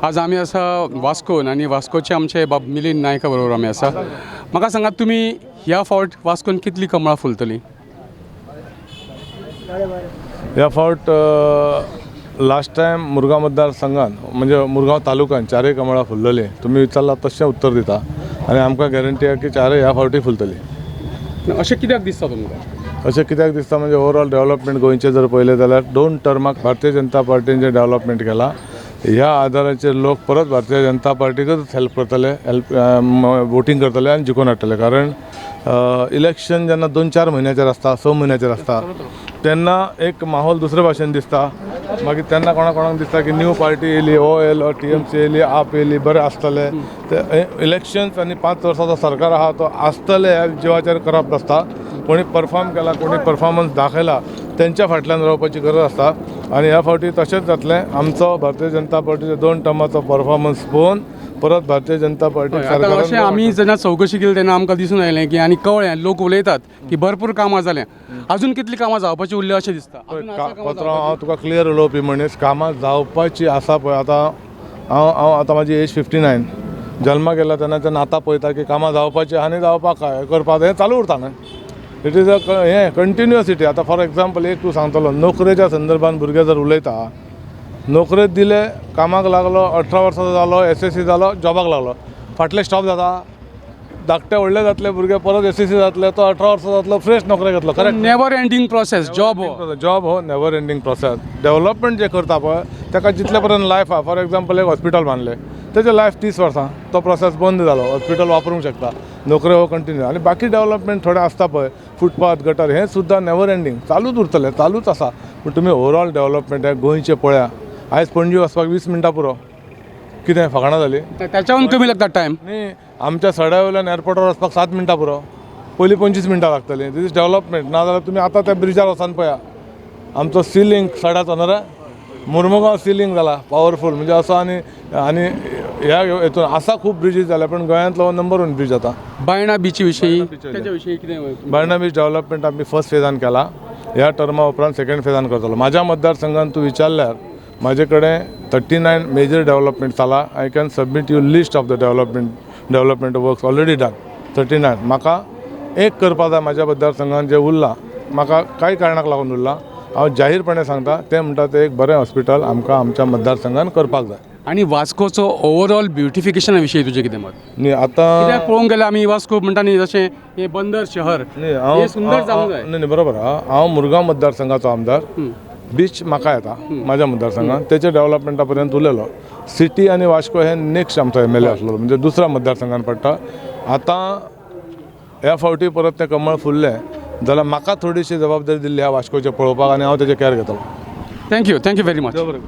आज आमी आसा वास्कोन आनी वास्कोचे आमचे बाब मिलींद नायका बरोबर आमी आसा. म्हाका सांगात, तुमी ह्या फावट वास्कोन कितली कमळां फुलतलीं? ह्या फावट लास्ट टायम मुरगांव मतदारसंघान, म्हणजे मुरगांव तालुक्यान चारय कमळां फुल्लली. तुमी विचारला तशें उत्तर दिता आनी आमकां गॅरंटी आहा की चारय ह्या फावटी फुलतली. अशें कित्याक दिसता तुमकां? अशें कित्याक दिसता म्हणजे ओवरऑल डेव्हलपमेंट गोंयचें जर पळयलें जाल्यार दोन टर्माक भारतीय जनता पार्टीन जें डेव्हलपमेंट केलां, ह्या आदाराचेर लोक परत भारतीय जनता पार्टीकच हेल्प करतले, हेल्प वोटींग करतले आनी जिखोवन हाडटले. कारण इलेक्शन जेन्ना 2-4 म्हयन्याचेर आसता, 6 म्हयन्याचेर आसता, तेन्ना एक माहोल दुसरे भाशेन दिसता. मागीर तेन्ना कोणा कोणाक दिसता की न्यू पार्टी येयली, हो येयलो, टीएमसी येयली, आप येयली, बरें आसतलें. ते इलेक्शन्स आनी 5 वर्साचो सरकार आहा तो आसतले ह्या जिवाचेर करप नासता. कोणी परफॉर्म केला, कोणी परफॉर्मन्स दाखयला, तेंच्या फाटल्यान रावपाची गरज आसता. आनी ह्या फावटी तशेंच जातलें. आमचो भारतीय जनता पार्टीचो 2 टर्माचो परफॉर्मन्स पळोवन परत भारतीय जनता पार्टी आतां अशें आमी जेन्ना चवकशी केली तेन्ना आमकां दिसून आयलें की आनी कळ्ळें, लोक उलयतात की भरपूर कामां जाल्यां, अजून कितलीं कामां जावपाची उरल्या अशें दिसता? अजून आसा कामां? पत्र हांव तुका क्लियर उलोवपी मनीस. कामां जावपाची आसा पळय. आतां हांव हांव आतां म्हाजी एज 59. जल्माक गेला तेन्नाच्यान आतां पळयता की कामां जावपाची आनी जावपाक काय करपाक हें चालू उरता न्हय. It is a हें कंटिन्युअसिटी. आतां फॉर एग्जाम्पल एक तूं सांगतलो, नोकरेच्या संदर्भान भुरगे जर उलयता, नोकरेक दिले, कामाक लागलो, 18 वर्सांचो जालो, एसएससी जालो, जॉबाक लागलो, फाटलें स्टॉप जाता. धाकटे व्हडले जातले भुरगे, परत एसएससी जातले, तो 18 वर्सां जातलो, फ्रेश नोकरेक येतलो, correct? Never ending process job हो. जॉब हो नेवर एंडींग प्रोसेस. डेव्हलपमेंट जें करता पळय ताका जितले पर्यंत लायफ आहा. फॉर एग्जाम्पल एक हॉस्पिटल बांदलें, तेजें लायफ 30 वर्सां, तो प्रोसेस बंद जालो, हॉस्पिटल वापरूंक शकता. नोकऱ्यो हो कंटिन्यू. आनी बाकी डेव्हलपमेंट थोडें आसता पळय, फुटपाथ, गटर, हें सुद्दां नेवर एंडींग चालूच उरतलें, चालूच आसा. पूण तुमी ओवरऑल डेव्हलपमेंट हें गोंयचें पळया. आयज पणजी वचपाक 20 मिनटां पुरो. कितें फकाणां जालीं? त्याच्याहून कमी लागता टायम. न्ही, आमच्या सड्या वयल्यान एअरपोर्टार वचपाक 7 मिनटां पुरो, पयलीं 25 मिनटां लागतलीं. This is development. नाजाल्यार तुमी आतां त्या ब्रिजार वचोन पळया, आमचो सी लिंक सड्याचो न्हय रे, मुर्मुगांव सी लिंक जाला पावरफूल. म्हणजे असो आनी आनी ह्या हेतून आसा खूब ब्रिजीस जाल्या, पूण गोंयांतलो नंबर 1 ब्रीज आतां. बायणा बिची विशीं, तेच्या विशीं कितें? बायणा बीच डेव्हलपमेंट आमी फर्स्ट फेजान केला, ह्या टर्मा उपरांत सेकंड फेजान करतलो. म्हाज्या मतदारसंघान तूं विचारल्यार म्हाजे कडेन 39 मेजर डेव्हलपमेंट जाला. I can submit you list of the development works already done, 39. म्हाका एक करपा जाय म्हाज्या मतदारसंघान जें उरलां, म्हाका कांय कारणाक लागून उरलां, हांव जाहीरपणे सांगता, तें म्हणटा तें एक बरें हॉस्पिटल आमकां आमच्या मतदारसंघान करपाक जाय. आनी वास्कोचो ओवरऑल ब्युटिफिकेशना विशीं तुजें कितें मत? न्ही आतां कित्याक पळोवंक गेल्यार आमी वास्को म्हणटा न्ही, जशें हें बंदर शहर, न्ही हांव हें सुंदर जावंक जाय. न्ही न्ही, बरोबर आहा. हांव मुरगांव मतदारसंघाचो आमदार. बीच म्हाका येता म्हाज्या मतदारसंघान, तेच्या डेव्हलपमेंटा पर्यंत उरलेलो. सिटी आनी वास्को हे नेक्स्ट आमचो एमएलए आसलो, म्हणजे दुसऱ्या मतदारसंघान पडटा. आतां ह्या फावटी परत तें कमळ फुल्लें जाल्यार म्हाका थोडीशी जबाबदारी दिल्ली ह्या वास्कोचें पळोवपाक आनी हांव तेजें कॅर घेतलो. Thank you, thank you very much. बरें.